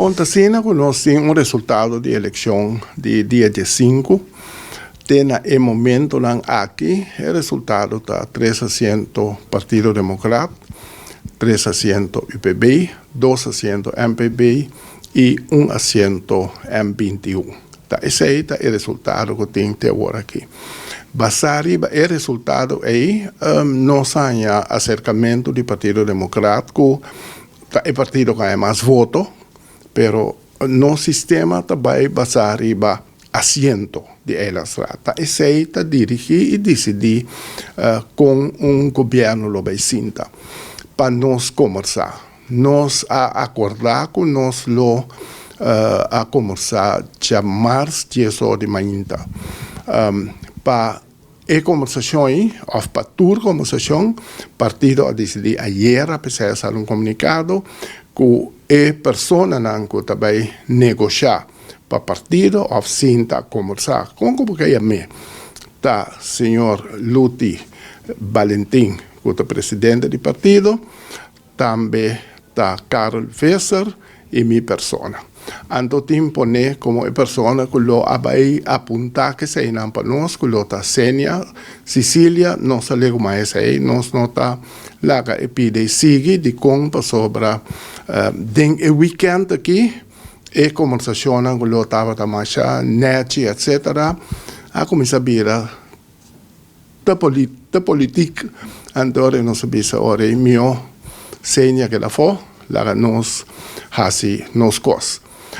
Bon, ta asina ku nos tin un resultado di elekshon di dia diesinku. Te na e momentonan aki e resultado ta tres asiento Partido Demokrat, tres asiento UPB, dos asiento MPB i un asiento M 21. Ta esei ta e resultado ku tin te awor aki. Basá riba e resultado ei nos haña aserkamentu di Partido Demokrat ku ta e partido ku haña mas voto, pero nos sistema ta bai basá riba asiento di Eilandsraad. Ta esei ta dirigí i disidí kon un gobièrnu lo bai sinta pa nos komersá. Nos a akordá ku nos lo a komersá djamars dies or di mainta pa E kombersashon ei, òf pa tur kombersashon, partido a disidí ayera, p'esei a sali un komunikado, ku e personanan ku ta bai negoshá pa partido òf sinta kombersá kon ku bo ke yam'é, ta señor Luti Balentin ku ta presidente di partido, Tambe ta Karel Visser i mi persona. Anto tin pone komo e persona ku lo a bai apuntá keseinan pa nos ku lo ta Senia Cicilia. Nos a legumá esei, nos no ta laga e pida i sigui. Dikon? Pasobra den e wikènt aki e kombersashonnan ku lo tabata masha nèchi etsetera a kuminsá bira Ta ta politik anto ora nos a bisa ora e mihó seña keda afó laga nos hasi nos kos.